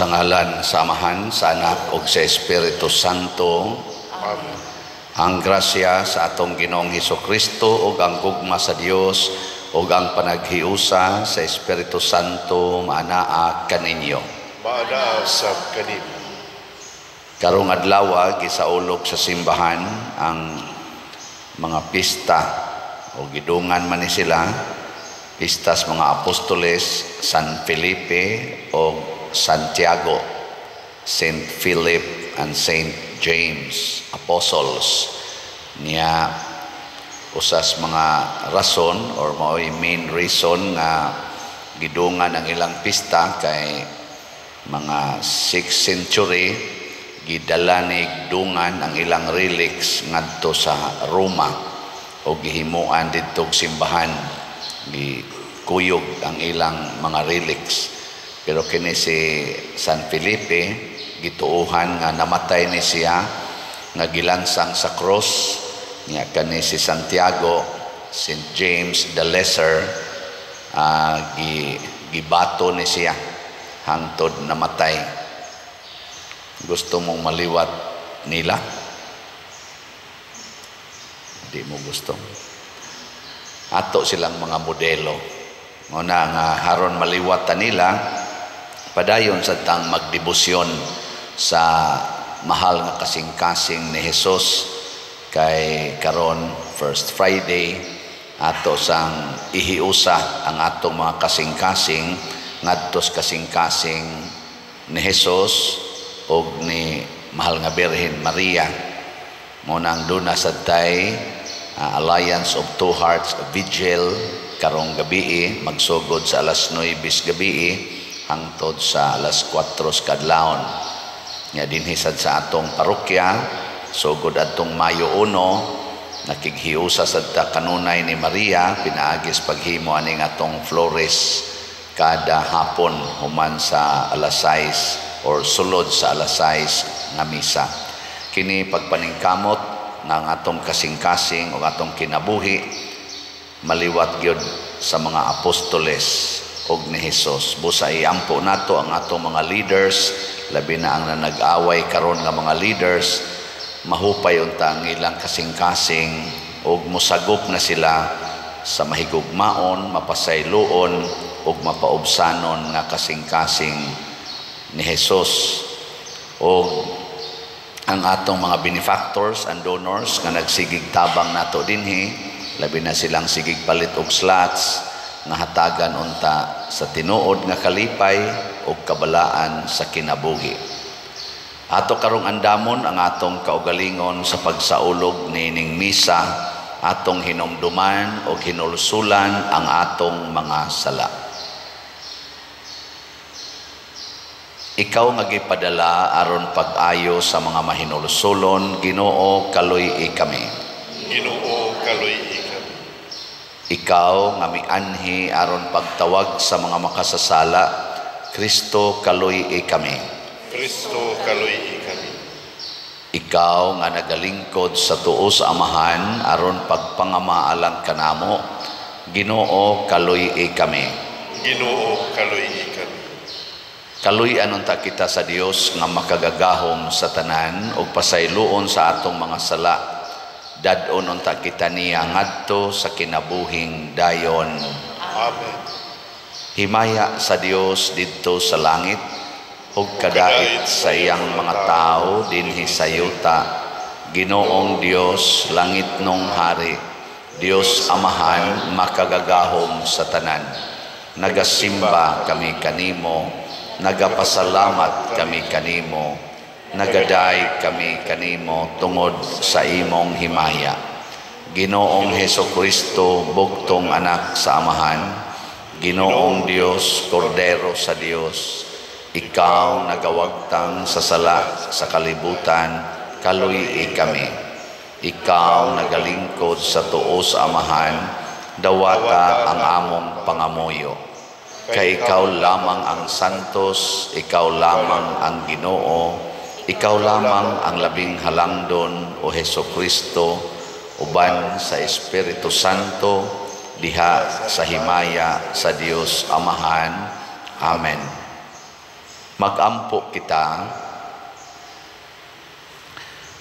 Sa ngalan sa Amahan, sa Anak ug sa Espiritu Santo. Amen. Ang grasya sa atong Ginoong Hesus Kristo ug ang gugma sa Dios ug ang panaghiusa sa Espiritu Santo maanaa kaninyo. Maanaa sab kanimo. Karong adlaw, gisaulog sa simbahan ang mga pista o gidungan man ni sila, pistas mga apostoles San Felipe o Santiago, Saint Philip and Saint James Apostles. Niya usas mga rason or mao'y main reason nga gidungan ang ilang pista kay mga 6th century gidala ni dungan ang ilang relics ngadto sa Roma o gihimuan didtog simbahan, gikuyog ang ilang mga relics. Pero kini si San Felipe, gituohan nga namatay ni siya nga gilansang sa cross. Niya kani si Santiago, Saint James the Lesser, gibato ni siya hangtod namatay. Gusto mong maliwat nila? Di mo gusto? Ato silang mga modelo. Mao na nga haron maliwat ta nila, padayon sa tang magdebosyon sa mahal nga kasing-kasing ni Jesus, kay karon First Friday, ato sang ihiusa ang atong mga kasing-kasing ngadto sa kasing-kasing ni Jesus ug ni Mahal nga Birhen Maria. Mao nang duna sad tay Alliance of Two Hearts Vigil karong gabii, magsugod sa alas 9 gabii hangtod sa alas 4 kadlawon. Nga dinhi sad sa atong parokya, sugod adtong Mayo 1, nakighiusa sad ta kanunay ni Maria pinaagis paghimo aning atong flores kada hapon human sa alas 6 or sulod sa alas 6 nga misa. Kini pagpaningkamot ng atong kasing-kasing o atong kinabuhi maliwat gyud sa mga apostoles og ni Hesus. Busa iampo nato ang atong mga leaders, labi na ang nag-away karon nga mga leaders, mahupay unta ang ilang kasing-kasing ug mosagop na sila sa mahigugmaon, mapasayloon ug mapaubsanon nga kasing-kasing ni Hesus. Og ang atong mga benefactors and donors nga nagsigig tabang nato dinhi, labi na silang sigig palit og slots nga hatagan unta sa tinuod nga kalipay ug kabalaan sa kinabuhi. Ato karong andamon ang atong kaugalingon sa pagsaulog niining misa, atong hinumduman o hinulsulan ang atong mga sala. Ikaw nga gipadala aron pag-ayo sa mga mahinulsulon, Ginoo, kaluy-i kami. Ginoo, kaluy-i kami. Ikaw nga mianhi aron pagtawag sa mga makasasala, Kristo, kaluy-i kami. Kristo, kaluy-i kami. Ikaw nga nagalingkod sa tuo sa Amahan aron pagpangamaalang kanamo, Ginoo, kaluy-i kami. Ginoo, kaluy-i kami. Kaluy-an unta kita sa Dios nga makagagahom sa tanan ug pasayloon sa atong mga sala. Dad-on unta kita niya ngadto sa kinabuhing dayon. Amen. Himaya sa Dios didto sa langit ug kadait sa iyang mga tawo dinhi sa yuta. Ginoong Dios, langit nong hari, Dios Amahan makagagahom sa tanan. Nagasimba kami kanimo, nagapasalamat kami kanimo, nagaday kami kanimo tungod sa imong himaya. Ginoong Heso Kristo, bugtong anak sa Amahan, Ginoong Dios, Kordero sa Dios, ikaw nagawagtang sa sala sa kalibutan, kaluy-i kami. Ikaw nagalingkod sa tuo sa Amahan, dawata ang among pangamuyo. Kay ikaw lamang ang santos, ikaw lamang ang Ginoo, ikaw lamang ang labing halangdon, o Heso Kristo, uban sa Espiritu Santo, diha sa himaya sa Dios Amahan. Amen. Magampo kita.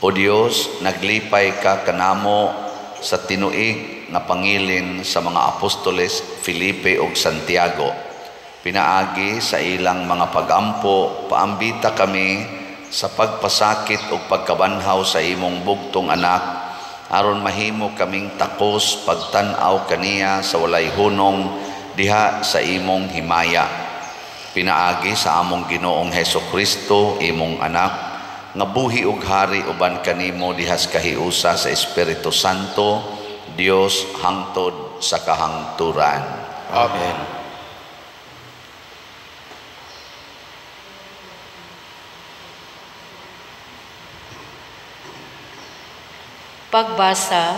O Dios, naglipay ka kanamo sa tinuig nga pangilin sa mga apostoles Felipe ug Santiago. Pinaagi sa ilang mga pagampo, paambita kami sa pagpasakit ug pagkabanhaw sa imong bugtong anak, aron mahimo kaming takos pagtan-aw kaniya sa walay hunong diha sa imong himaya. Pinaagi sa among Ginoong Heso Kristo, imong anak, nga buhi ug hari uban kanimo dihas kahiusa sa Espiritu Santo, Dios hangtod sa kahangturan. Amen. Pagbasa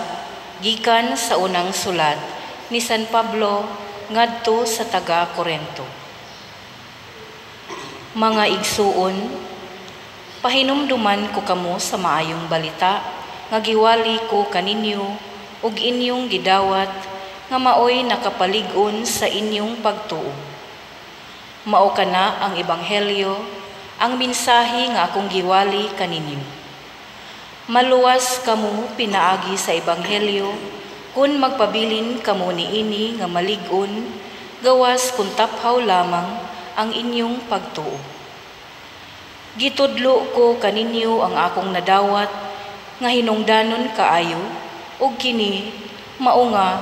gikan sa unang sulat ni San Pablo ngadto sa taga Korento. Mga igsuon, pahinumduman ko kamo sa maayong balita nga giwali ko kaninyo ug inyong gidawat nga maoy nakapalig-on sa inyong pagtuo. Mao kana ang ebanghelyo, ang mensahe nga akong giwali kaninyo. Maluwas kamo pinaagi sa ebanghelyo kun magpabilin kamo niini nga malig-on, gawas kun taphaw lamang ang inyong pagtuo. Gitudlo ko kaninyo ang akong nadawat nga hinungdanon kaayo ug kini mao nga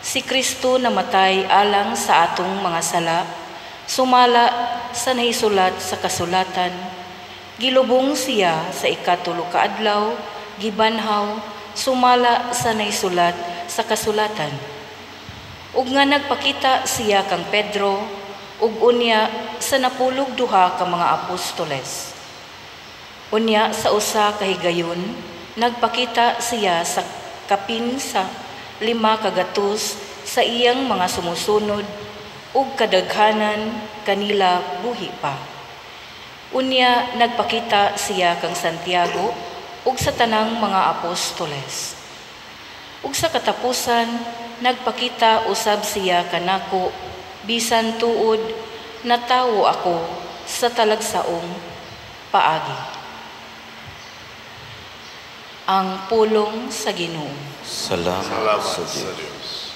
si Kristo namatay alang sa atong mga sala, sumala sa nahisulat sa kasulatan. Gilubong siya sa ikatulo ka adlaw, gibanhaw, sumala sa nahisulat sa kasulatan. Ug nga nagpakita siya kang Pedro, ug unya sa napulog duha ka mga apostoles. Unya sa usa ka higayon, nagpakita siya sa kapin sa 500 sa iyang mga sumusunod, ug kadaghanan kanila buhi pa. Unya nagpakita siya kang Santiago ug sa tanang mga apostoles. Ug sa katapusan nagpakita usab siya kanako, bisan tuod natawo ako sa talagsaong paagi. Ang pulong sa Ginoo. Salamat, Salamat sa sa Dios. Dios.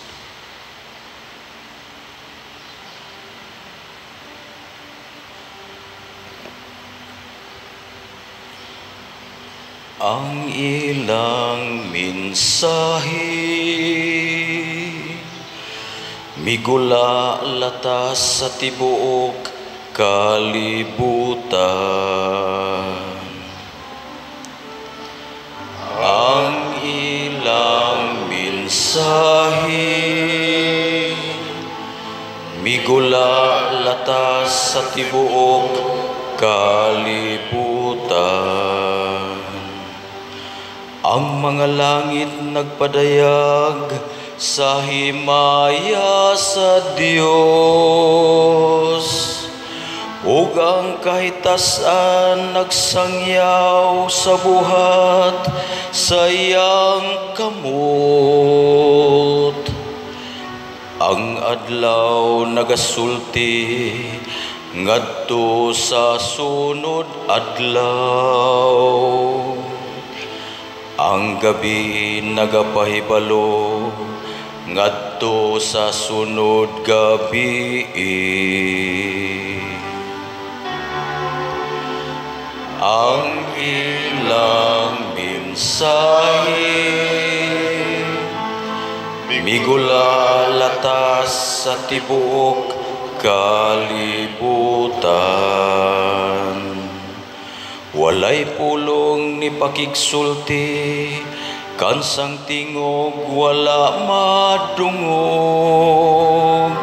Ang ilang mensahe migula latas sa tibuok kalibutan. Ang ilang mensahe migula latas sa tibuok kalibutan. Ang mga langit nagpadayag sa himaya sa Dios, ug ang kahitasan nagsangyaw sa buhat sa iyang kamot. Ang adlaw nagasulti ngadto sa sunod adlaw. Ang gabi nagapahibalo ngadto sa sunod gabi. Ang ilang mensahe migula latas sa tibuok kalibutan. Walay pulong ni pakigsulti, kansang tingog wala madungog.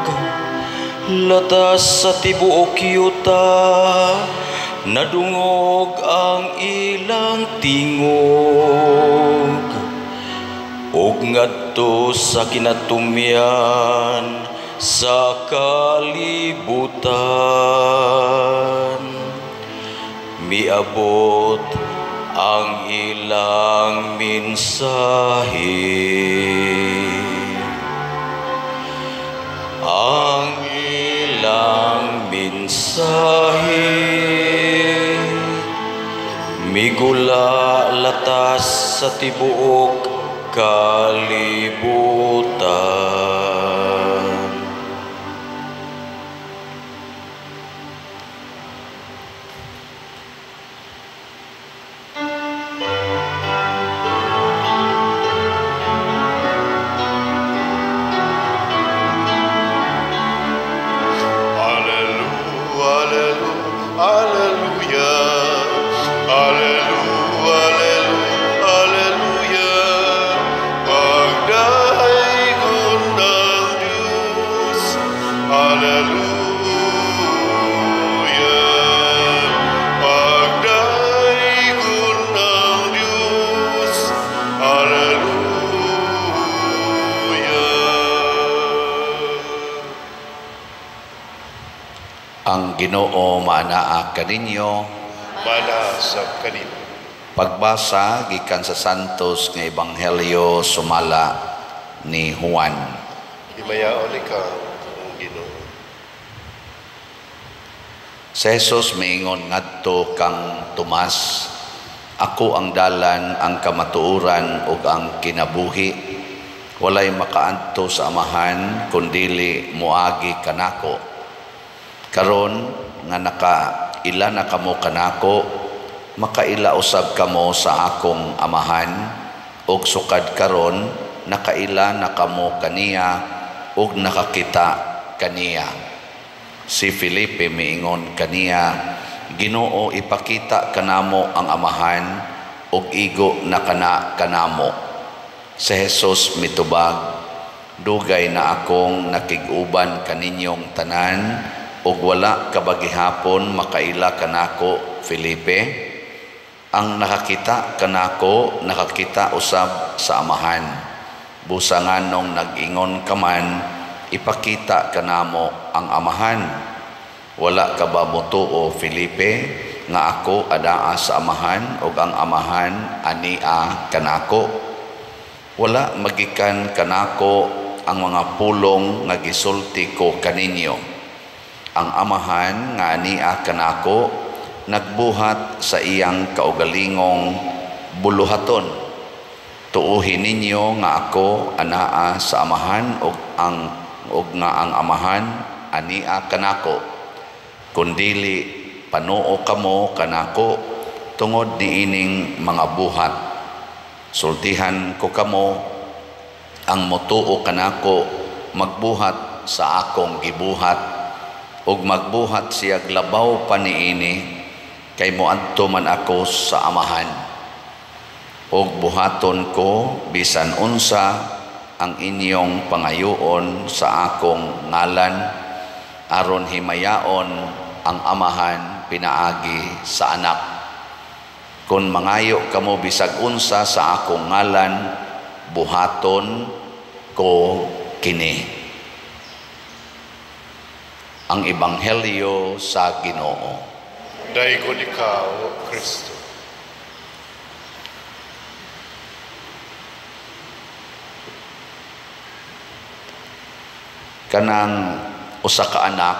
Latas sa tibuok yuta, nadungog ang ilang tingog. Ug ngadto sa kinatumyan sa kalibutan, miabot ang ilang mensahe. Ang ilang mensahe mensahe migula latas sa tibuok kalibutan. Ang Ginoo maanaa kaninyo, manasab kanimo. Pagbasa gikan sa Santos nga Ebanghelyo sumala ni Juan. Himayaon ikaw, Ginoo. Si Jesus miingon ngadto kang Tomas, ako ang dalan, ang kamatuoran ug ang kinabuhi. Walay makaadto sa Amahan kundili moagi kanako. Karon nga nakaila na kamo kanako, makaila usab kamo sa akong Amahan, ug sukad karon nakaila na kamo kaniya ug nakakita kaniya. Si Felipe miingon kaniya, Ginoo, ipakita kanamo ang Amahan ug igo na kana kanamo. Si Jesus mitubag, dugay na akong nakig-uban kaninyong tanan ug wala kabagihapon makaila kanako, Felipe. Ang nakakita kanako, nakakita usab sa Amahan. Busa nganong nag-ingon ka man, ipakita kanamo ang Amahan. Wala ka ba motuo, Felipe, nga ako adaa sa Amahan ug ang Amahan ania kanako? Wala magikan kanako ang mga pulong nga gisulti ko kaninyo. Ang Amahan nga ania kanako nagbuhat sa iyang kaugalingong buluhaton. Tuuhin ninyo nga ako anaa sa Amahan ug nga ang Amahan ania kanako. Kundili panuo kamo kanako tungod niining mga buhat. Sultihan ko kamo, ang motuo kanako magbuhat sa akong gibuhat, ug magbuhat siyag labaw pa niini, kay moadto man ako sa Amahan. Ug buhaton ko bisan unsa ang inyong pangayoon sa akong ngalan, aron himayaon ang Amahan pinaagi sa Anak. Kon mangayo kamo bisag unsa sa akong ngalan, buhaton ko kini. Ang Ebanghelyo sa Ginoo. Daygon ikaw, Kristo. Kanang usa ka anak,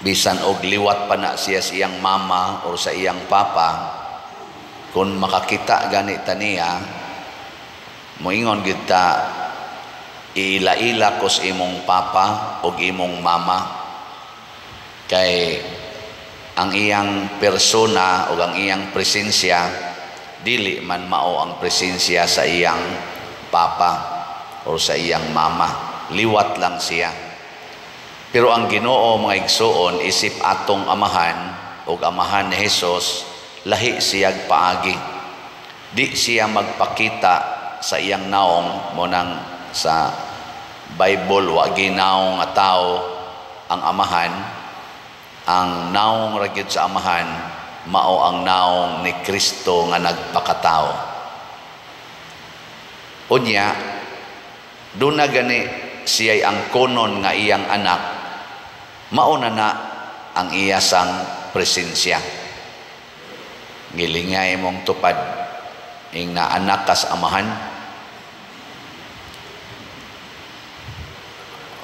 bisan og liwat pa na siya sa iyang mama or sa iyang papa, kung makakita gani ta niya, moingon gyud ta, iila-ila ko sa imong papa o imong mama, kay ang iyang persona o ang iyang presensya dili man mao ang presensya sa iyang papa o sa iyang mama. Liwat lang siya. Pero ang Ginoo, mga igsuon, isip atong Amahan o Amahan ni Jesus, lahi siyag paagi. Di siya magpakita sa iyang naong, mo nang sa Bible wa ginaong nga tao ang Amahan. Ang naong ra gyud sa Amahan mao ang naong ni Kristo nga nagpakatao. Unya duna gani siya'y ang konon nga iyang anak, mao na na ang iya sang presensya. Gilingay mong tupad ing na anak kas Amahan.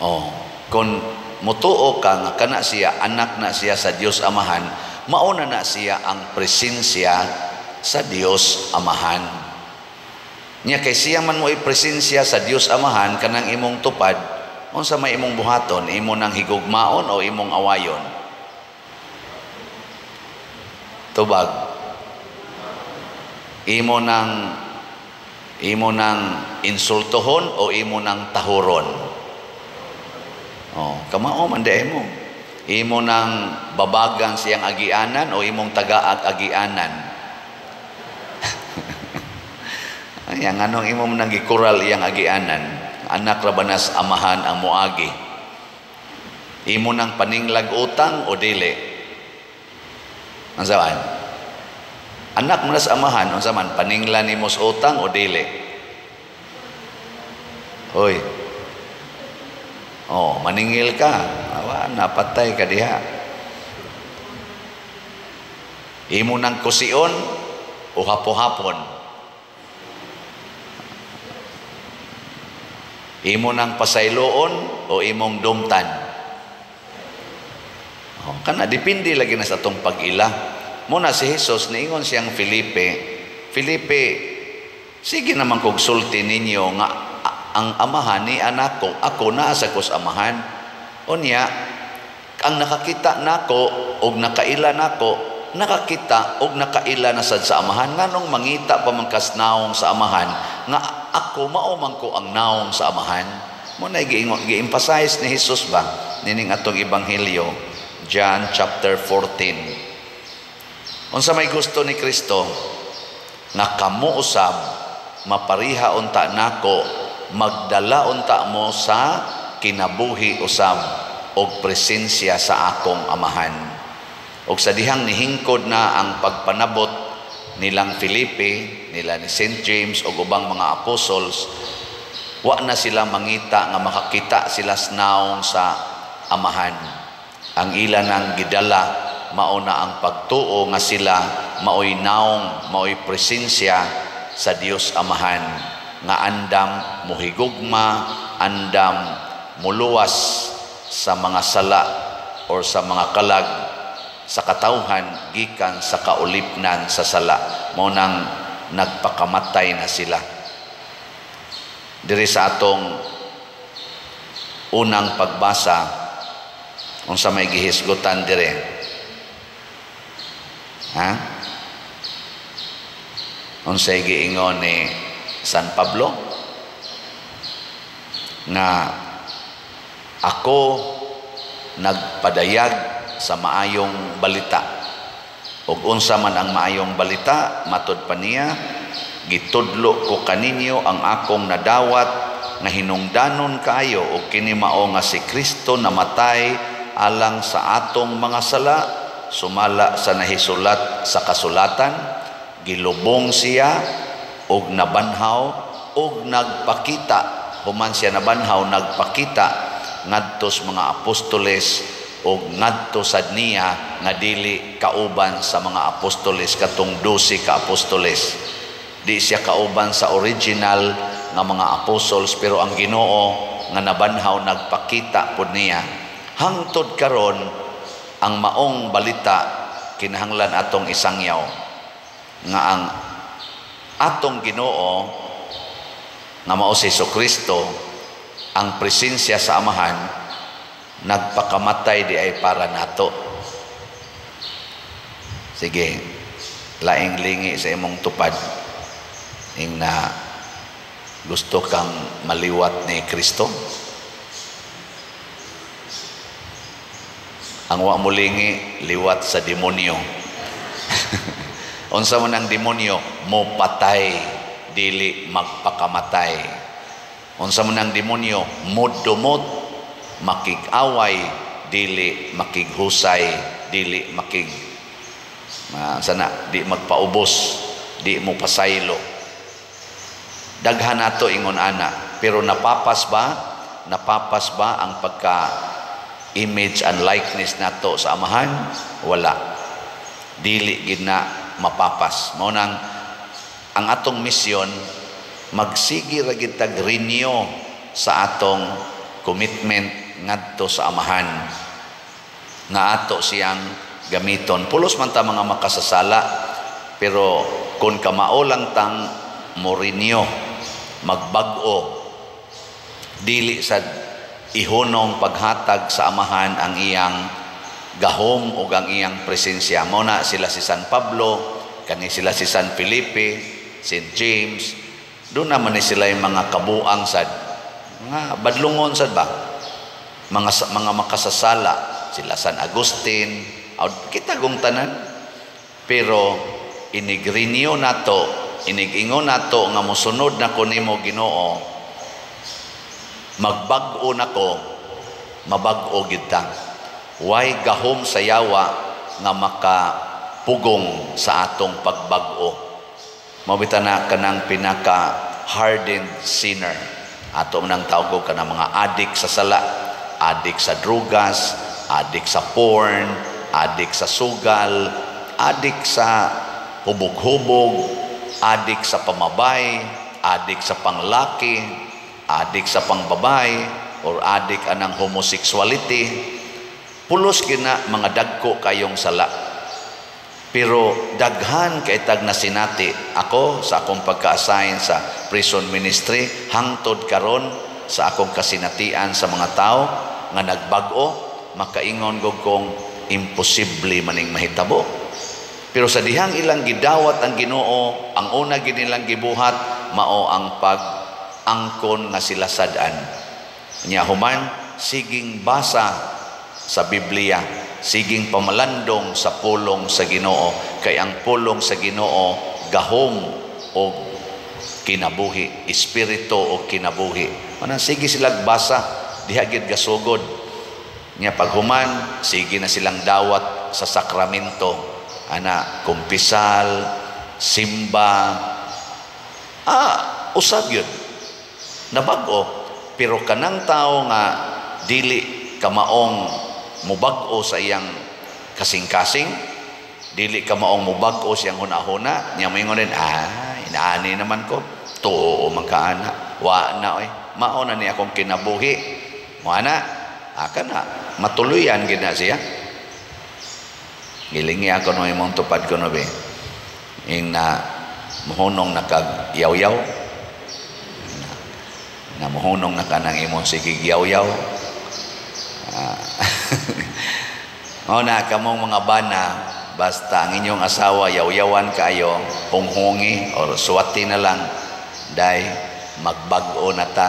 Oh, kung mutuo ka nga kana siya, anak na siya sa Dios Amahan, mauna na siya ang presensya sa Dios Amahan. Nya kay siya man mo presensya sa Dios Amahan kanang imong tupad, unsa may imong buhaton, imo nang higugmaon o imong awayon? Tubag. Imo nang insultohon o imo nang tahuron? Oh, kamao man di mo. Imo nang babagan siyang agianan o imong tagaag agianan? Ay, ang anong imo nang gikural iyang agianan? Anak ra ba nas amahan ang moagi? Imo nang paninglag utang o dili? Unsa man? Anak mo nas amahan, unsa man paninglan nimo sa utang o dili? Hoy. Oh, maningil ka. Awa, napatay ka diha. Imo nang kusion o hapo-hapon? Imo nang pasayloon o imong dumtan? Oh, kana depende lagi na sa atong pag-ila. Muna si Jesus niingon siyang Felipe, Felipe, sige naman kog sulti ninyo nga ang amahan ni anak ko, ako naa sa kos amahan. Unya, ang nakakita nako og nakaila nako, nakakita og nakaila na sad sa amahan. Nganong mangita pa man kas naong sa amahan nga ako mao man ko ang naong sa amahan? Mo na gi-emphasize ni Jesus ba nining atong ebanghelyo, John chapter 14. Unsa may gusto ni Kristo? Nga kamo usab mapariha unta nako, magdala unta mo sa kinabuhi usab og presensya sa akong amahan. Og sa dihang nihingkod na ang pagpanabot nilang Felipe, nila ni St. James og ubang mga apostles, wa na sila mangita nga makakita sila sa naong sa amahan. Ang ila nang gidala mao na ang pagtuo nga sila maoy naong, maoy presensya sa Dios Amahan, nga andam muhigugma, andam muluwas sa mga sala or sa mga kalag sa katawhan gikan sa kaulipnan sa sala. Mao nang nagpakamatay na sila. Diri sa atong unang pagbasa, unsa may gihisgutan diri? Ha? Unsay giingon ni San Pablo? Nga ako nagpadayag sa maayong balita. Ug unsa man ang maayong balita, matud pa niya, gitudlo ko kaninyo ang akong nadawat nga hinungdanon kaayo, ug kini mao nga si Kristo namatay alang sa atong mga sala, sumala sa nahisulat sa kasulatan, gilubong siya og nabanhaw og nagpakita. Human siya nabanhaw, nagpakita ngadto sa mga apostoles og ngadto sad niya nga dili kauban sa mga apostoles, katong 12 ka apostoles. Di siya kauban sa original nga mga apostles, pero ang Ginoo nga nabanhaw nagpakita pud niya. Hangtod karon ang maong balita kinahanglan atong isangyaw nga ang atong Ginoo nga mao si Jesucristo, ang presensya sa Amahan nagpakamatay di ay para nato. Sige, laing lingi sa imong tupad ing na gusto kang maliwat ni Kristo. Ang wa mo lingi, liwat sa demonyo. Unsa man ang demonyo? Mo patay, dili magpakamatay. Unsa man ang demonyo? Mudumot, makig-away, dili makighusay, dili makig sana di magpaubos, di mo pasaylo. Daghan nato ingon ana, pero napapas ba? Napapas ba ang pagka image and likeness nato sa Amahan? Wala. Dili gid na mapapas. Mao nang ang atong misyon, magsige ra gid tag renew sa atong commitment ngadto sa Amahan nga ato siyang gamiton. Pulos man ta mga makasasala, pero kung kamao lang tang morinyo, magbag-o, dili sa ihunong paghatag sa Amahan ang iyang gahom o ang iyang presensya. Mao na sila si San Pablo, kani sila si San Felipe, St. James, doon naman ni sila yung mga kabuang sad, mga badlungon sad ba, mga makasasala, sila San Agustin, kita gong tanan. Pero inigrinyo nato, inigingon nato nga mosunod na ko nimo Ginoo, magbag-o nako, mabag-o gid ta. Way gahom sa yawa nga makapugong sa atong pagbag-o. Mabita na kanang pinaka hardened sinner. Ato nang tawag kanang mga adik sa sala, adik sa drugas, adik sa porn, adik sa sugal, adik sa hubog-hubog, adik sa pamabay, adik sa panglaki, adik sa pangbabay, or adik anang homosexuality. Pulos gina mga dagko kayong sala. Pero daghan kay tag na sinati ako sa akong pagka-assign sa prison ministry hangtod karon sa akong kasinatian sa mga tao nga nagbag-o, makaingon gog kong imposible maning mahitabo. Pero sa dihang ilang gidawat ang Ginoo, ang una gid nilang gibuhat mao ang pag-angkon nga sila sad-an. Nya human siging basa sa Biblia, siging pamalandong sa pulong sa Ginoo, kay ang pulong sa Ginoo gahom og kinabuhi, espiritu og kinabuhi. Manang sige silang basa, diha gid gasugod. Nya paghuman, sige na silang dawat sa sakramento, ana kumpisal, simba, usab yun. Nabag-o, pero kanang tao nga dili kamaong mubag-o sa iyang kasing-kasing, dili ka maong mubag-o siyang hunahuna, niya moingon din, inaani naman ko, tuo man kaana, wa na oy, mao na ni akong kinabuhi, mo ana, aka na, matuluyan gid na siya. Gilingi ako no imong tupad ko no be, ing na muhunong na kag yaw-yaw, na muhunong na kanang imong sigig yaw-yaw. Mao na kamong mga bana, basta ang inyong asawa yaw-yawan kayo, hunghungi or suwati na lang, day magbag-o na ta,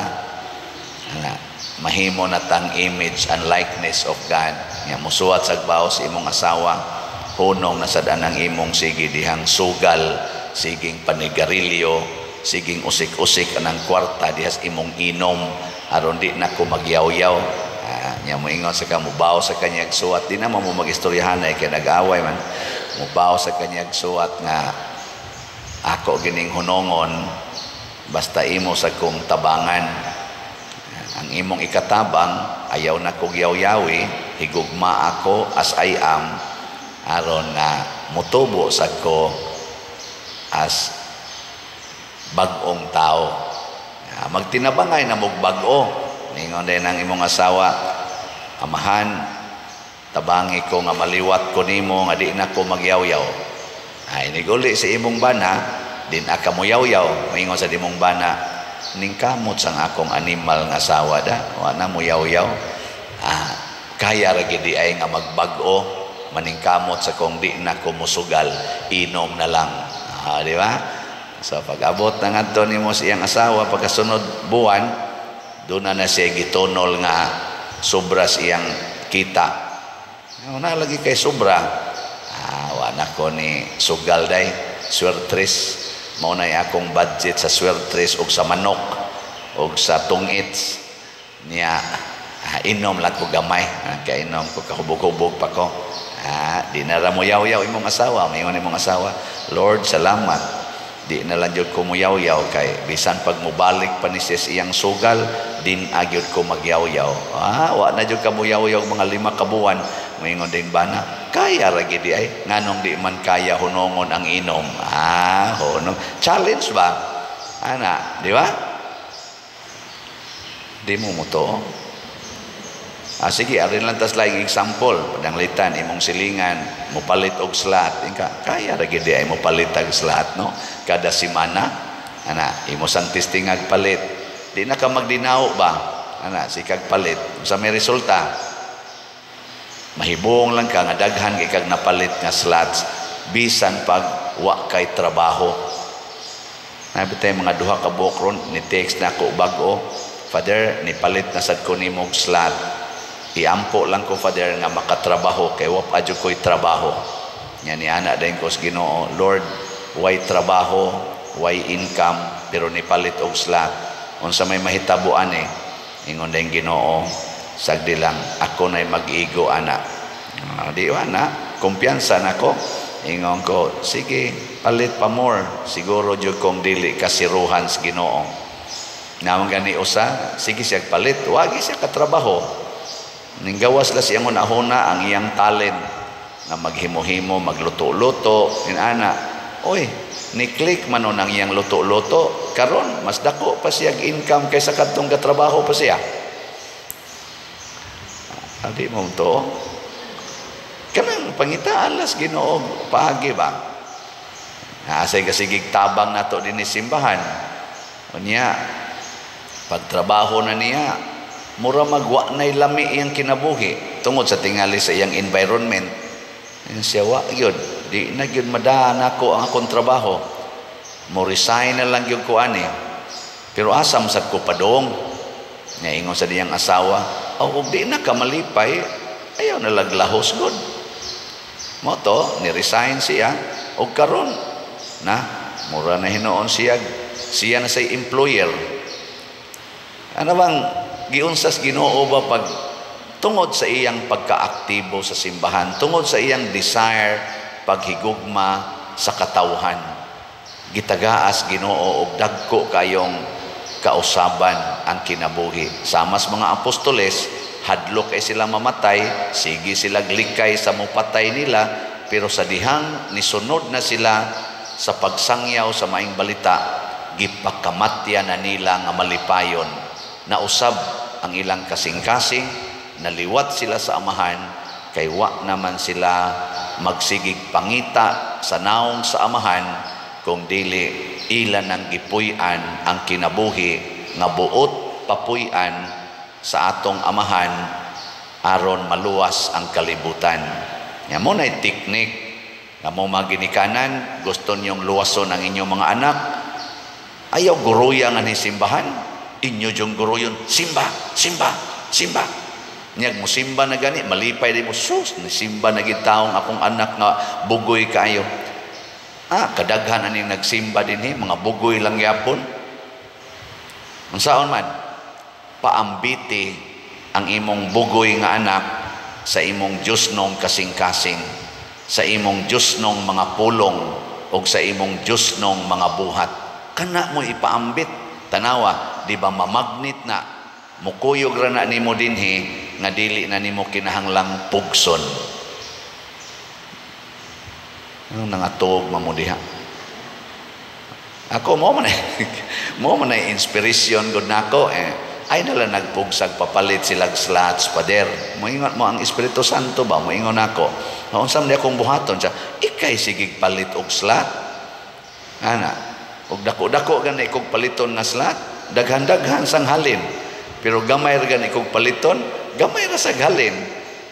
ana, mahimo na tang image and likeness of God. Nga musuwat sa baos imong asawa, hunong na sad anang imong sige dihang sugal, siging panigarilyo, siging usik-usik anang kwarta dihas imong inom aron di na ko magyaw-yaw. Nya moingon sa ka mubaw sa kanyang suwat, di na mo magistoryahan ay kay nag-away man. Mubaw sa kanyang suwat nga ako gining hunongon, basta imo sa kong tabangan. Ang imong ikatabang ayaw na kog yaw-yawi, higugma ako as I am, aron nga mutubo sa ko as bag-ong tao. Magtinabangay na mog bag-o. Ningon din ang imong asawa, amahan, tabangi ko nga maliwat ko nimo nga di na ko magyaw-yaw. Ay niguli sa imong bana, din aka moyaw-yaw. Maingon sa imong bana, ningkamot sang akong animal nga asawa da, wa na moyaw-yaw. Kaya ra gid ay nga magbag-o, maningkamot sa kong di na ko musugal, inom na lang. Di ba? So pag-abot na ngadto nimo sa iyang asawa pagkasunod buwan, doon na siya gitunol nga sobra siyang kita. Una lagi kay sobra. Wa na ko ni sugal day, swertres. Mao na akong budget sa swertres og sa manok og sa tungits. Niya inom lang ko gamay. Kainom ko kahubog-hubog pa ko. Di na ra mo yaw-yaw imong asawa, mayon imong asawa. Lord, salamat. Di na lang jud ko moyaw-yaw kay bisan pag mobalik pa ni siya iyang sugal, din agyod ko magyaw-yaw. Wa na jud ka moyaw-yaw mga 5 ka buwan. Moingon din bana, kaya ra gid ay, nganong di man kaya hunongon ang inom. Hunong. Challenge ba? Ana, di ba? Di mo mutuo. Ah, sige, arin lang tas laing example. Pananglitan, imong silingan, mopalit og slot. Inka, kaya ra gid ay mopalit og slot, no? Kada semana, ana, imo sang testingag palit. Di na ka magdinaw ba? Ana, sikag palit. Sa may resulta, mahibong lang ka nga daghan kay kag napalit nga slots bisan pag wa kay trabaho. Nabi tayo mga duha ka buok ron, ni text na ako bag-o, "Father, nipalit na sad ko nimo og slot. Iampo lang ko, Father, nga makatrabaho kay wa pa jud ko'y trabaho." Nya ni ana dayon ko sa Ginoo, "Lord, way trabaho, way income, pero nipalit og slot. Unsa may mahitabo ani?" Ingon dayon Ginoo, "Sagdi lang, ako na'y mag-igo ana." Di ana, kumpiyansa nako. Ingon ko, "Sige, palit pa more. Siguro jud kong dili kasiruhan sa Ginoo." Naman gani usa, sige siya palit, wagi siya katrabaho. Ninggawas la siyang hunahuna ang iyang talent nga maghimo-himo, magluto-luto, inana. Oy, ni-click man ang iyang luto-luto, karon mas dako pa siya income kaysa kadtong katrabaho pa siya. Adi mo to. Kanang pangitaan las Ginoo paagi ba? Asay kasigig tabang nato dinhi simbahan. Unya, pagtrabaho na niya, mura magwa na'y lami iyang kinabuhi tungod sa tingali sa iyang environment. Yan siya, "Wa yun, di na gyud madaan ako ang akong trabaho. Mo resign na lang gyud ko ani. Pero asam sad ko padong." Nya ingon sa diyang asawa, "Oh, og di na ka malipay, ayaw na laglahos gud." Mo to, ni resign siya og karon na mura na hinuon siya, siya na say employer. Ano bang giunsas Ginoo ba pag tungod sa iyang pagkaaktibo sa simbahan, tungod sa iyang desire paghigugma sa katawhan, gitagaas Ginoo og dagko kayong kausaban ang kinabuhi. Samas mga apostoles, hadlok kay sila mamatay, sige sila likay sa mupatay nila, pero sa dihang nisunod na sila sa pagsangyaw sa maing balita, gipakamatya na nila nga malipayon. Nausab ang ilang kasing-kasing, naliwat sila sa Amahan, kay wa naman sila magsigig pangita sa naong sa Amahan, kung dili ila nang gipuy-an ang kinabuhi nga buot papuy-an sa atong Amahan aron maluwas ang kalibutan. Nga mo na'y teknik nga mo maginikanan, gusto niyong luwason ang inyong mga anak, ayaw guruya nga ni simbahan, inyo yung guruyon, "Simba, simba, simba." Niyag mo simba na gani, malipay di mo, "Sus, ni simba na gitaong akong anak nga bugoy kaayo." Ah, kadaghan aning nagsimba din eh, mga bugoy lang yapon. Unsaon man, paambiti ang imong bugoy nga anak sa imong Diyosnong kasing-kasing, sa imong Diyosnong mga pulong, o sa imong Diyosnong mga buhat. Kana mo ipaambit. Tanawa, di ba mamagnit na, mukuyog ra na nimo dinhi, nga dili na nimo kinahanglang pugson. Anong nangatog mamudiha? Ako mo man mo man ay inspiration gud nako eh. Ay nala nagpugsag papalit silag slots, Pader. Moingon mo ang Espiritu Santo ba? Moingon nako. Unsa man akong buhaton siya? Ikay sigig palit og slot. Ana, og dako-dako gani kog paliton nga slot, daghan-daghan sang halin. Pero gamay ra gani kog paliton, gamay ra sag halin.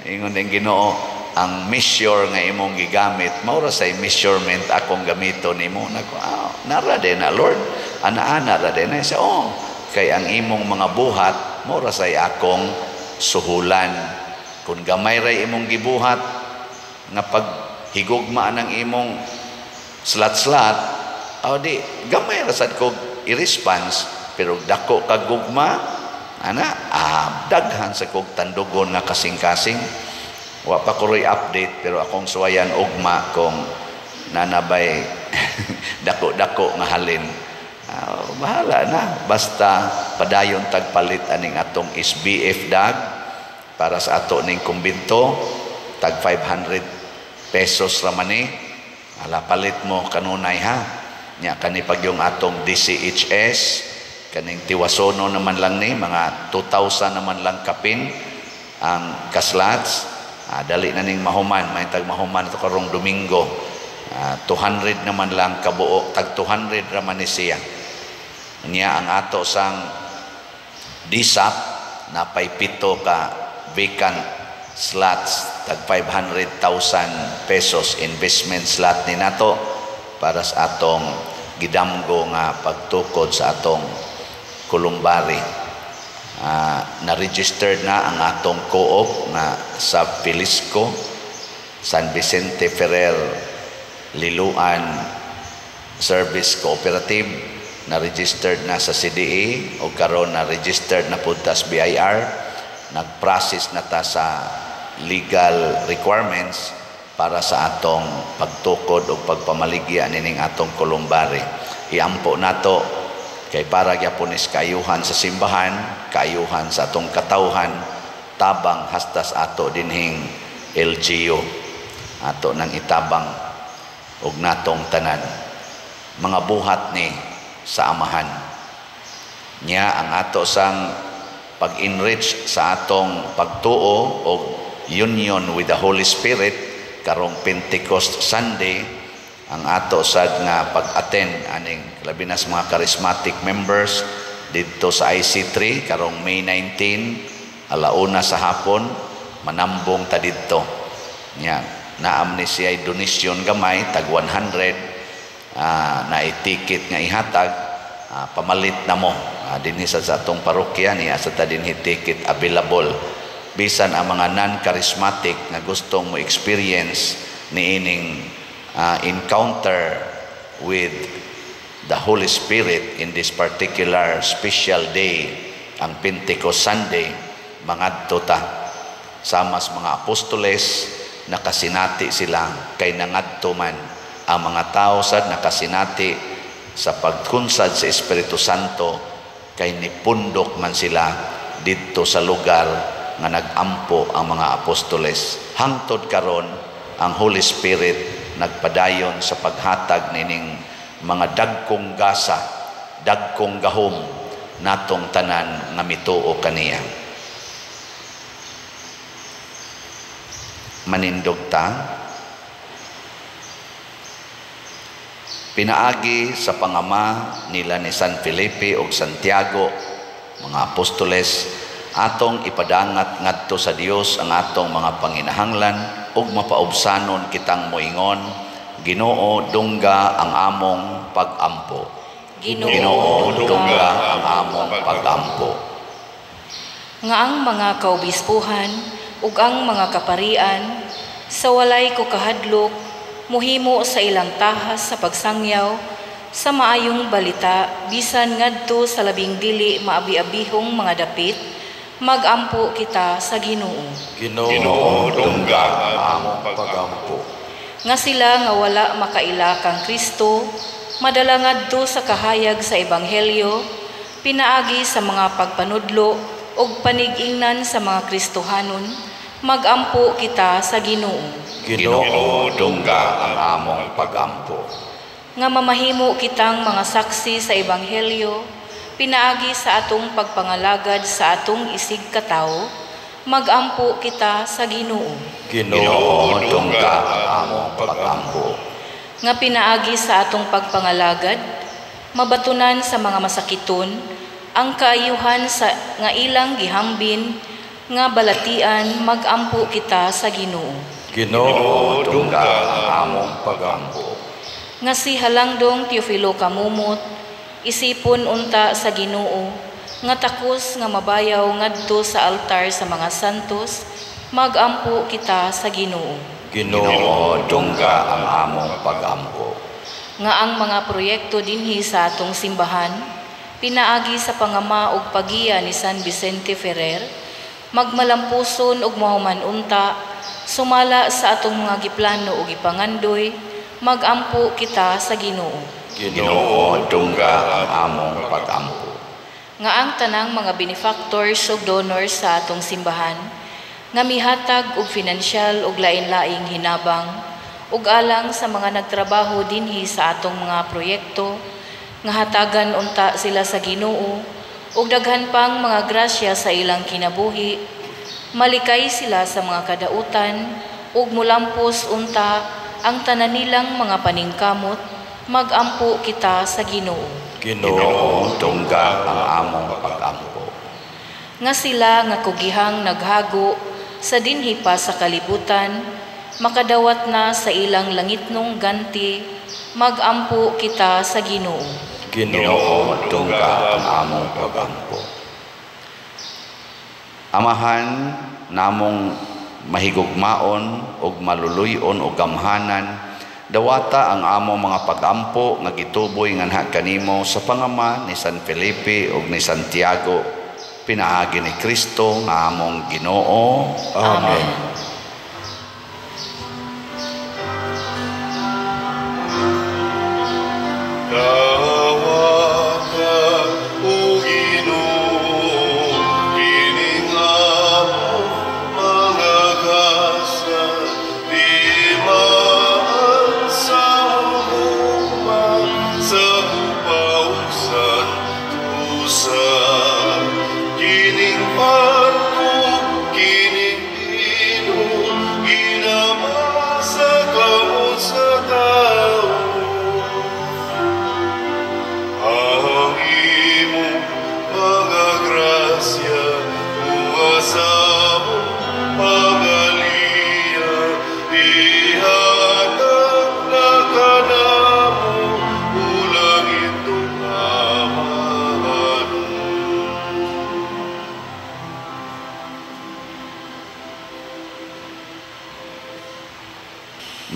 Ingon ning Ginoo, ang measure nga imong gigamit mao ra say measurement akong gamiton nimo. Nako, ah, nara din na Lord, ana-ana ra din na siya. Oh, kay ang imong mga buhat mao ra say akong suhulan. Kung gamay ra imong gibuhat nga paghigugma ng imong slat-slat, aw di gamay ra sad kog i-response, pero dako kag gugma ana, ah, daghan sa kog tandugon nga kasing-kasing. Wa pa ko ro'y update, pero akong suwayan ugma kung nanabay dako-dako nga halin. Bahala na. Basta padayon tagpalit aning atong SBF dag para sa ato ning kumbinto, tag 500 pesos ra man ni. Ala, palit mo kanunay ha. Nya kani pag yung atong DCHS kaning tiwasono naman lang ni mga 2,000 naman lang kapin. ang ka-slots. Dali na ning mahuman, may tag mahuman ito karong Domingo. 200 naman lang kabuo, tag 200 ra man ni siya. Niya ang ato sang DSAP napay 7 ka vacant slots, tag 500,000 pesos investment slot ni nato para sa atong gidamgo nga pagtukod sa atong columbary. Na-registered na ang atong co-op nga sa Pilisco, San Vicente Ferrer Liloan Service Cooperative, na-registered na sa CDA o karon na registered na pud ta sa BIR. Nag-process na ta sa legal requirements para sa atong pagtukod o pagpamaligya nining atong columbary. Iampo nato kay para gyapon is kaayuhan sa simbahan, kaayuhan sa atong katawhan, tabang hastas ato dinhing LGU. Ato nang itabang og natong tanan mga buhat ni sa Amahan. Nya ang ato sang pag-enrich sa atong pagtuo og union with the Holy Spirit karong Pentecost Sunday, ang ato sad nga pag-attend aning labi na sa mga charismatic members didto sa IC3 karong May 19 alauna sa hapon, manambong ta didto. Nya naam ni siya donation gamay tag 100, na ticket nga ihatag, pamalit na mo dinhi sa atong parokya niya sa ta dinhi ticket available. Bisan ang mga non-charismatic nga gustong mo experience niining encounter with the Holy Spirit in this particular special day, ang Pentecost Sunday, mangadto ta. Sama sa mga apostoles, nakasinati sila kay nangadto man ang mga tao sad nakasinati sa pagkunsad sa Espiritu Santo kay nipundok man sila didto sa lugar nga nagampo ang mga apostoles. Hangtod karon ang Holy Spirit nagpadayon sa paghatag nining mga dagkong gasa, dagkong gahom natong tanan nga mituo kaniya. Manindog ta. Pinaagi sa pangama nila ni San Felipe ug Santiago, mga apostoles, atong ipadangat ngadto sa Dios ang atong mga panginahanglan ug mapaubsanon kitang moingon, Ginoo, dungga ang among pagampo. Ginoo, dungga ang among pagampo. Nga ang mga kaobispuhan ug ang mga kaparian sa walay ko kahadlok muhimo sa ilang tahas sa pagsangyaw sa maayong balita bisan ngadto sa labing dili maabi-abihong mga dapit, magampo kita sa Ginoo. Ginoo, dungga ang among pagampo. Nga sila nga wala makaila kang Kristo madala ngadto sa kahayag sa ebanghelyo pinaagi sa mga pagpanudlo ug panig-ingnan sa mga Kristohanon, magampo kita sa Ginoo. Ginoo, dungga ang among pagampo. Nga mamahimo kitang mga saksi sa ebanghelyo pinaagi sa atong pagpangalagad sa atong isig katawo, magampo kita sa Ginoo. Ginoo, dungga ang among pagampo. Nga pinaagi sa atong pagpangalagad, mabatunan sa mga masakiton ang kaayuhan sa nga ilang gihambin nga balatian, magampo kita sa Ginoo. Ginoo, dungga ang among pagampo. Nga si Halangdong Teofilo Camomot isipon unta sa Ginoo nga takos nga mabayaw ngadto sa altar sa mga santos, magampo kita sa Ginoo. Ginoo, dungga ang among pagampo. Nga ang mga proyekto dinhi sa atong simbahan pinaagi sa pangama ug pagiya ni San Vicente Ferrer, magmalampuson ug mahuman unta sumala sa atong mga giplano ug gipangandoy, magampo kita sa Ginoo. Ginoo, dungga ang among pagampo. Nga ang tanang mga benefactors ug donors sa atong simbahan nga mihatag og finansyal ug lain-laing hinabang ug alang sa mga nagtrabaho dinhi sa atong mga proyekto, nga hatagan unta sila sa Ginoo ug daghan pang mga grasya sa ilang kinabuhi, Malikay sila sa mga kadautan ug mulampos unta ang tanan nilang mga paningkamot, magampo kita sa Ginoo. Ginoo, tungga ang among pagampo. Nga sila nga kugihang naghago sa dinhi pa sa kalibutan, makadawat na sa ilang langitnong ganti, magampo kita sa Ginoo. Ginoo, tungga ang among pagampo. Amahan namong mahigugmaon ug maluluy-on og gamhanan, dawata ang among mga pagampo nga gituboy nganha kanimo sa pangama ni San Felipe ug ni Santiago, pinaagi ni Kristo nga among Ginoo. Amen. Dawata o Ginoo, kining among mga gasa, timaan sa hugma, sa hupaw santusa. Kining panto, kining bino, ginama sa kamot sa tao. Ang imong mga grasya, bunga sa among pagaliya, ihatag na kanamo, ulangit itong Amahan.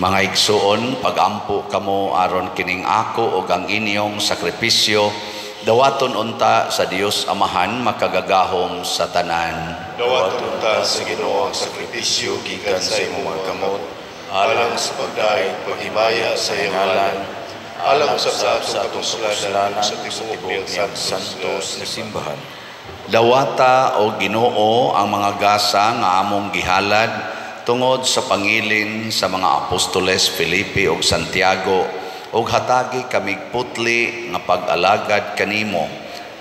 Mga igsuon, pagampo kamo aron kining ako ug ang inyong sakripisyo, dawaton unta sa Dios Amahan makagagahom sa tanan. Dawaton unta sa Ginoo ang sakripisyo gikan sa imong mga kamot, alang sa pagdaig paghimaya sa iyang ngalan, alang usab sa atong kapuslanan ug sa tibuok niyang santos nga simbahan. Dawata o Ginoo ang mga gasa nga among gihalad tungod sa pangilin sa mga apostoles Felipe ug Santiago, ug hatagi kamig putli nga pag-alagad kanimo,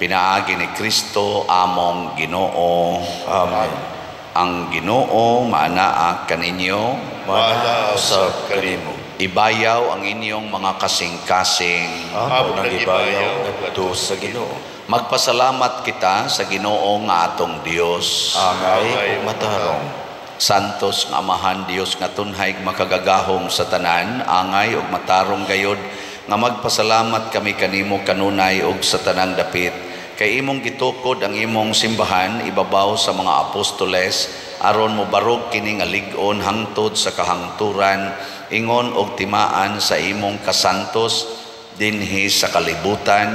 pinaagi ni Kristo among Ginoo. Amen. Ang Ginoo maanaa kaninyo, Maanaa usab kanimo. Ibayaw ang inyong mga kasing-kasing. Amo nang ibayaw ngadto sa Ginoo. Magpasalamat kita sa Ginoo nga atong Dios. Angay ug matarong. Santos nga Amahan, Dios nga tunhay makagagahom sa tanan, angay ug matarong gayod nga magpasalamat kami kanimo kanunay ug sa tanang dapit. Kay imong gitukod ang imong simbahan ibabaw sa mga apostoles aron mobarog kini nga lig-on hangtod sa kahangturan, ingon og timaan sa imong kasantos dinhi sa kalibutan,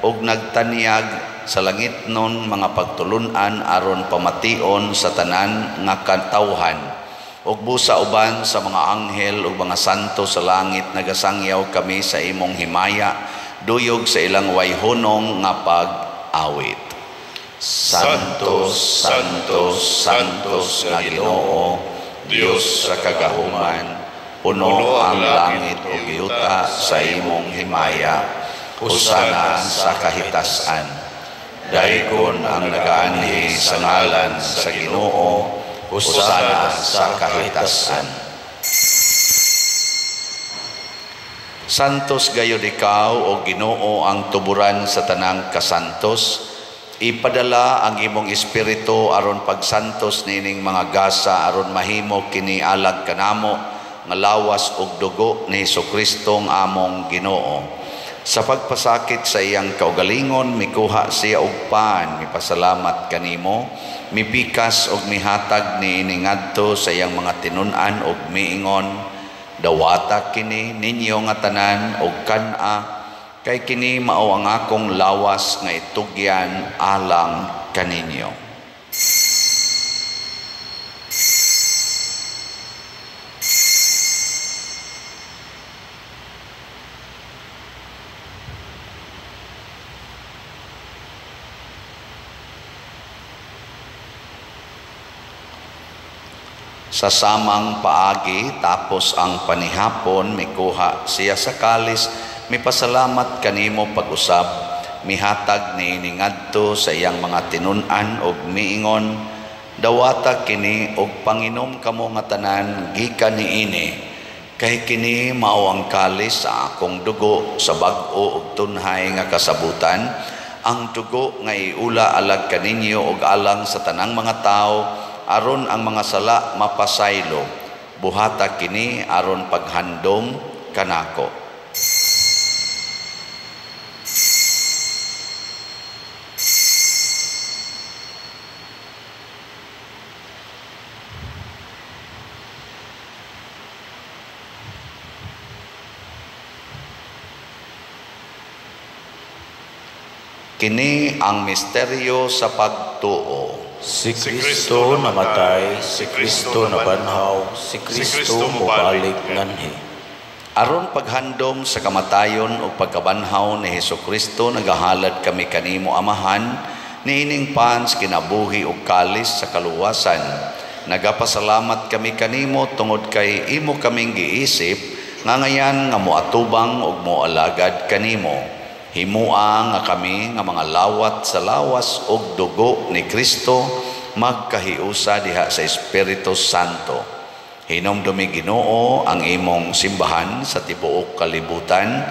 ug nagtanyag sa langitnon mga pagtulun-an aron pamation sa tanan nga katawhan. Ug busa uban sa mga anghel ug mga santo sa langit nagasangyaw kami sa imong himaya, duyog sa ilang wayhunong nga pag-awit. Santos, Santos, Santos nga Ginoo, Dios sa kagahuman, puno ang langit ug yuta sa imong himaya. Hosana sa kahitasan. Daygon ang nagaanhi sa ngalan sa Ginoo, hosana sa kahitasan. Santos gayud ikaw o Ginoo ang tuburan sa tanang kasantos. Ipadala ang imong espiritu aron pagsantos nining mga gasa aron mahimo kini alag kanamo nga lawas ug dugo ni Hesukristo ang among Ginoo. Sa pagpasakit sa iyang kaugalingon, mikuha siya og pan, mipasalamat kanimo, mipikas og mihatag niini ngadto sa iyang mga tinun-an og miingon, dawata kini ninyo nga tanan og kan-a, kay kini mao ang akong lawas nga itugyan alang kaninyo. Sa samang paagi, tapos ang panihapon, mikuha siya sa kalis, mipasalamat kanimo pag-usab, mihatag niini ngadto sa iyang mga tinun-an og miingon, Dawata kini og panginom kamo nga tanan gikan niini, kay kini mao ang kalis sa akong dugo sa bag-o ug tunhay nga kasabutan, ang dugo nga iula alag kaninyo ug alang sa tanang mga tawo aron ang mga sala mapasaylo. Buhata kini aron paghandom kanako. Kini ang misteryo sa pagtuo. Si Kristo namatay, si Kristo nabanhaw, si Kristo mobalik nganhi. Aron paghandom sa kamatayon o pagkabanhaw ni Hesukristo, nagahalad kami kanimo, Amahan, niining pans kinabuhi ug kalis sa kaluwasan. Nagapasalamat kami kanimo tungod kay imo kaming giisip nga ngayan nga moatubang ug moalagad kanimo. Himua nga kami nga mga lawat sa lawas ug dugo ni Kristo magkahiusa diha sa Espiritu Santo. Hinumdumi, Ginoo, ang imong simbahan sa tibuok kalibutan.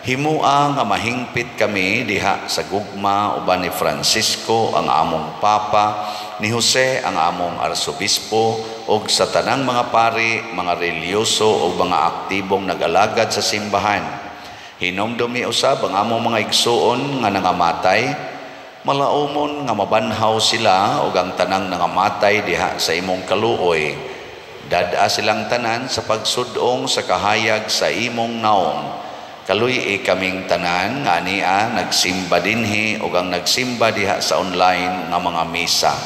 Himua nga mahingpit kami diha sa gugma uban ni Francisco ang among Papa, ni Jose ang among Arsobispo, ug sa tanang mga pari, mga relihiyoso ug mga aktibong nagalagad sa simbahan. Hinumdumi usab ang among mga igsuon nga nangamatay, malaumon nga mabanhaw sila ug ang tanang nangamatay diha sa imong kaluoy. Dad-a silang tanan sa pagsudong sa kahayag sa imong naong. Kaluy-i kaming tanan nga ania nagsimba dinhi ug ang nagsimba diha sa online nga mga misa.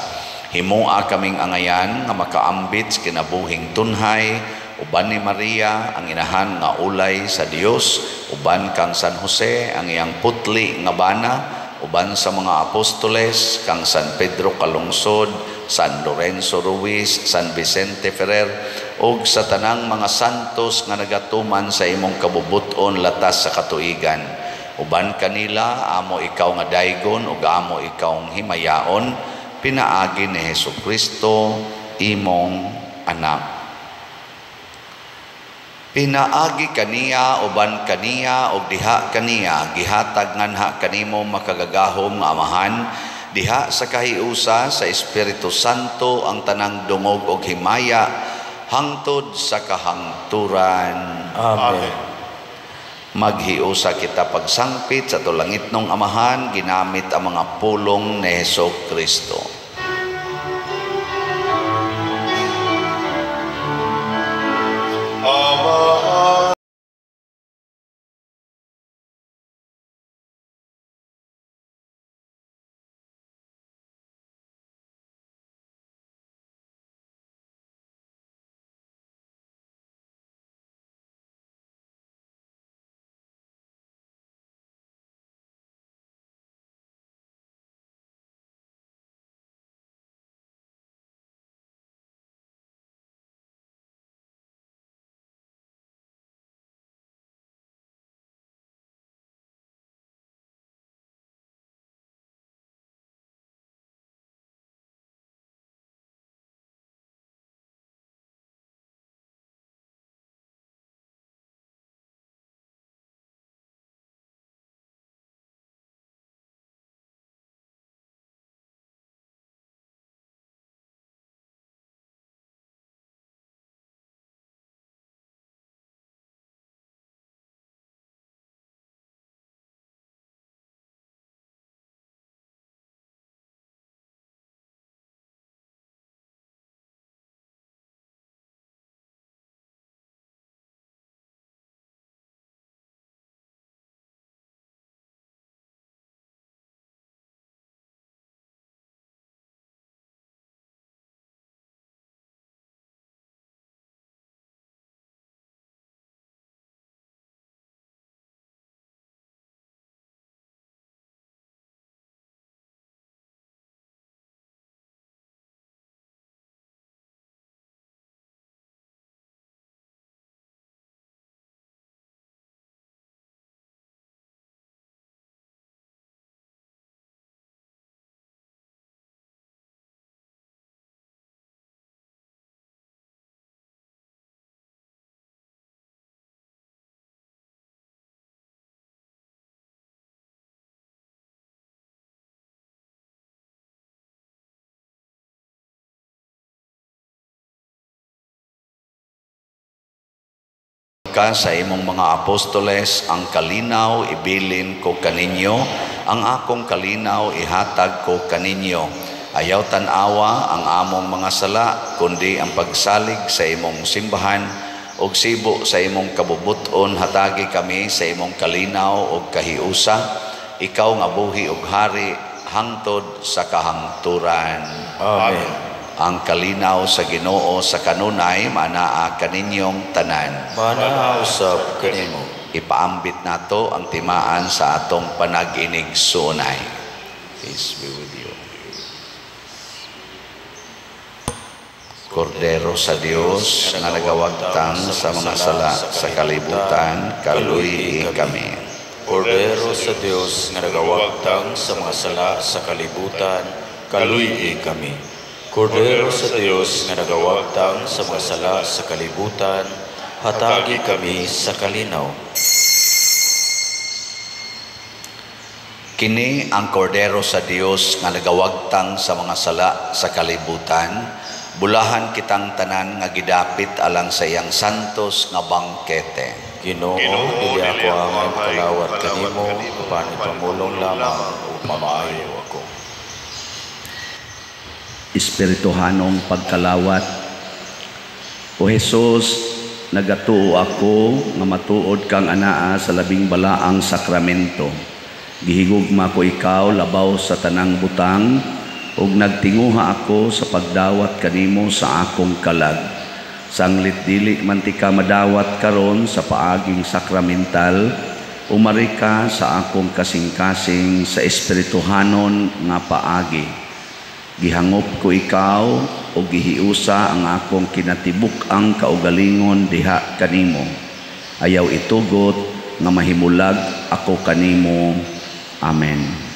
Himua kaming angayan nga makaambit sa kinabuhing tunhay uban ni Maria ang inahan nga ulay sa Dios, uban kang San Jose ang iyang putli nga bana, uban sa mga apostoles kang San Pedro Calungsod, San Lorenzo Ruiz, San Vicente Ferrer, ug sa tanang mga santos nga nagatuman sa imong kabubut-on latas sa katuigan. Uban kanila amo ikaw nga daygon ug amo ikaw himayaon, pinaagi ni Hesukristo imong anak. Pinaagi kaniya, uban kaniya, ug diha kaniya, gihatag nganha kanimo makagagahom nga Amahan, diha sa kahiusa sa Espiritu Santo ang tanang dungog og himaya hangtod sa kahangturan. Amen. Maghiusa kita pagsangpit sa tulangitnong Amahan, ginamit ang mga pulong ni Hesus Kristo. Ama. ka sa imong mga apostoles, ang kalinaw ibilin ko kaninyo, ang akong kalinaw ihatag ko kaninyo. Ayaw tan-awa ang among mga sala, kundi ang pagsalig sa imong simbahan, ug sibo sa imong kabubut-on, hatagi kami sa imong kalinaw ug kahiusa. Ikaw nga buhi ug hari hangtod sa kahangturan. Amen. Ang kalinaw sa Ginoo sa kanunay manaa kaninyong tanan. Manaa usab kanimo. Ipaambit nato ang timaan sa atong panag-inig-suunay. Peace be with you. Kordero sa Dios nga nagawagtang sa mga sala sa kalibutan, kaluy-i kami. Kordero sa Dios nga nagawagtang sa mga sala sa kalibutan, kaluy-i kami. Kordero sa Dios nga nagawagtang sa mga sala sa kalibutan, hatagi kami sa kalinaw. Kini ang Kordero sa Dios nga nagawagtang sa mga sala sa kalibutan, bulahan kitang tanan nga gidapit alang sa iyang santos nga bangkete. Ginoo, dili ako angay makalawat kanimo, apan ipamulong lamang ug mamaayo ako. Espirituhanong pagkalawat. O Hesus, nagatuo ako nga matuod kang anaa sa labing balaang sakramento. Gihigugma ko ikaw labaw sa tanang butang, ug nagtinguha ako sa pagdawat kanimo sa akong kalag. Sanglit dili man ti ka madawat karon sa paaging sakramental, umari ka sa akong kasing-kasing sa espirituhanon nga paagi. Gihangop ko ikaw o gihiusa ang akong kinatibuk-ang kaugalingon diha kanimo. Ayaw itugot nga mahimulag ako kanimo. Amen.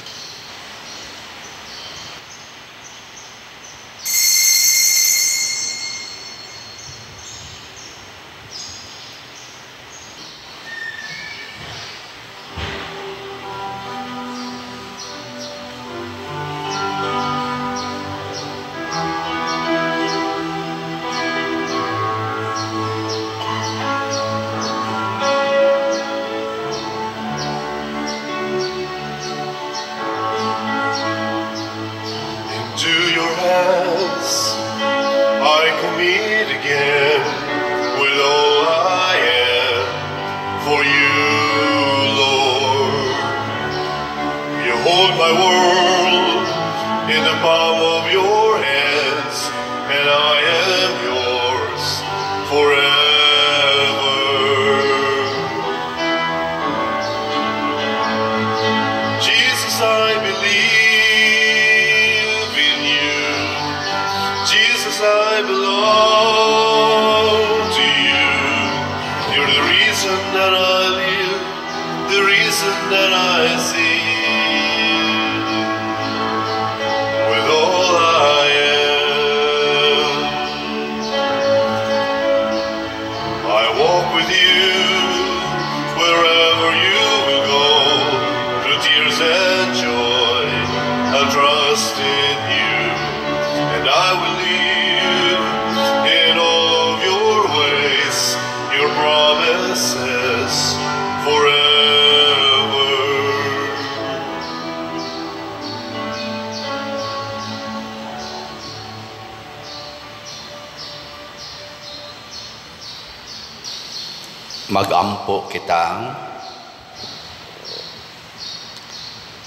Magampo kita.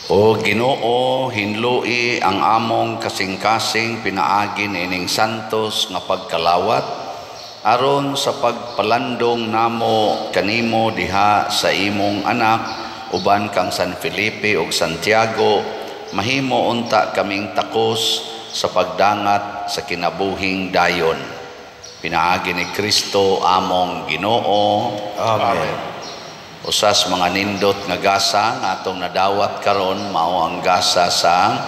O Ginoo, hinlui ang among kasing-kasing pinaagi niining santos nga pagkalawat aron sa pagpalandong namo kanimo diha sa imong anak uban kang San Felipe ug Santiago, mahimo unta kaming takos sa pagdangat sa kinabuhing dayon. Pinaagi ni Kristo among Ginoo. Amen. Usas mga nindot nga gasa nga atong nadawat karon mao ang gasa sa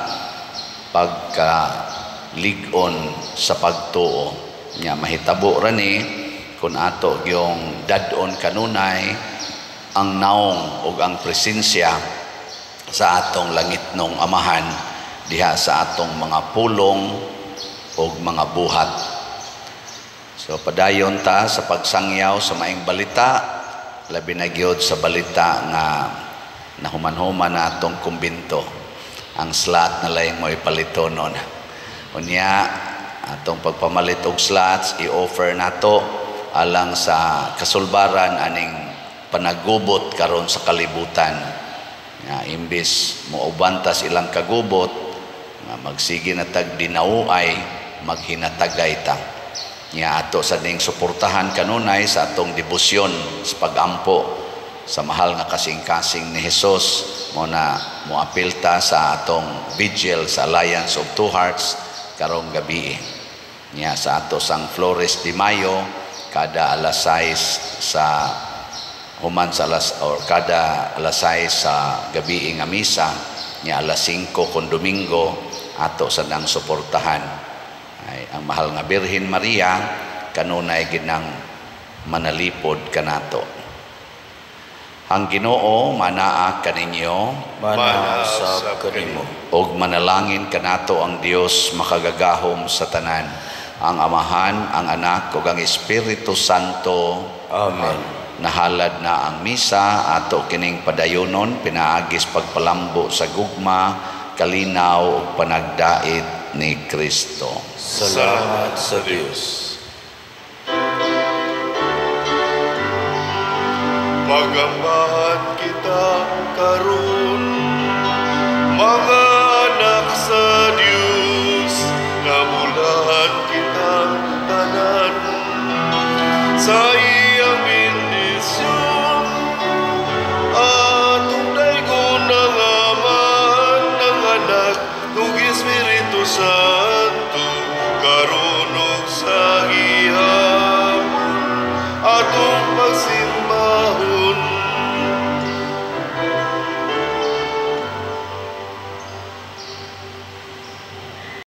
pagkalig-on sa pagtuo. Nya mahitabo ra ni kun ato gyung dad-on kanunay ang naong ug ang presensya sa atong langitnong Amahan diha sa atong mga pulong ug mga buhat. So padayon ta sa pagsangyaw sa maayong balita. Labi na gyud sa balita nga nahuman-human na atong kumbinto. Ang slot na lang mo ipalitonon. Unya, atong pagpamalit og slots, i-offer nato alang sa kasulbaran aning panagubot karon sa kalibutan. Nga imbis moubanta sa ilang kagubot, nga magsige na tag dinauay, maghinatagay ta. Nya ato sa ning suportahan kanunay sa atong debosyon sa pagampo sa mahal nga kasing-kasing ni Hesus, mo na moapil ta sa atong vigil sa Alliance of Two Hearts karong gabi. Nya sa ato sang Flores de Mayo kada alas 6 sa human sa alas or kada alas 6 sa gabi nga misa, nya alas 5 kon Domingo, ato sa nang suportahan. Ay ang mahal nga Birhen Maria kanunay ginang manalipod kanato. Ang Ginoo manaa kaninyo. Mana usab kanimo. Og manalangin kanato ang Dios makagagahom sa tanan, ang Amahan, ang Anak ug ang Espiritu Santo. Amen. Nahalad na ang misa, ato kining padayonon pinaagis pagpalambo sa gugma, kalinaw ug panagdait ni Kristo. Salamat sa Dios.